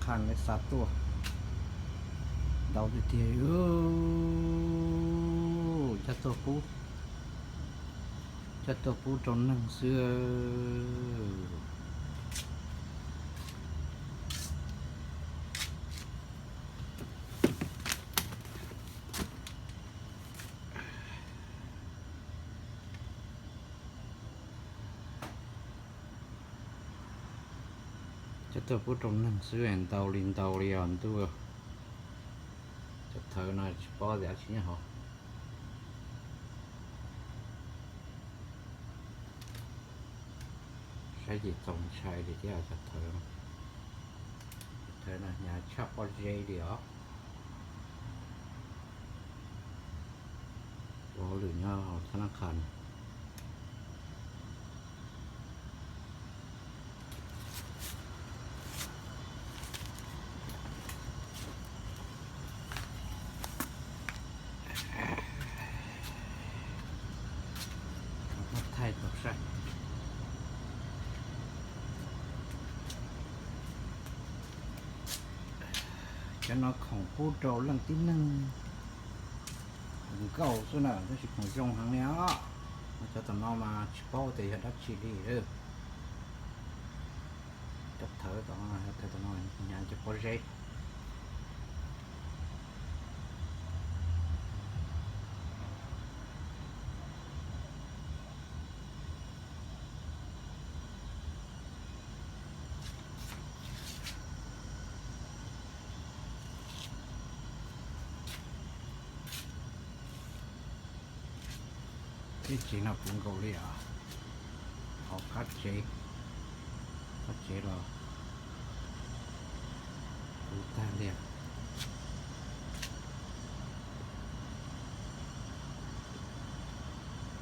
Qha neb xa tuaj ntau tiag tiag, coj tuaj pub, coj tuaj pub rau neeg xwb. Coj tuaj pub rau neeg xwb, ntau li ntau li os ntuj. Cov thawv no tsis paub tias dab tsi nyob hauv. Saib ces txaus ntshai li thiab cov thawv no. Cov thawv no hnyav tshaj pob zeb li os. Ua hauj lwm nyob hauv thab nab qha no. Muab thaij tau saib. Cov no khoom pub rau leej tib neeg nkauj xwb na, tab sis khoom zoo heev li os. Cov tom no mas tsis paub tias yog dab tsi li lawm. Cov thawv tom no, thawv tom no hnyav cov pob zeb. Teb tsev no puv nkaus li os. Hauv qab tsev, qab tsev los puv tag li.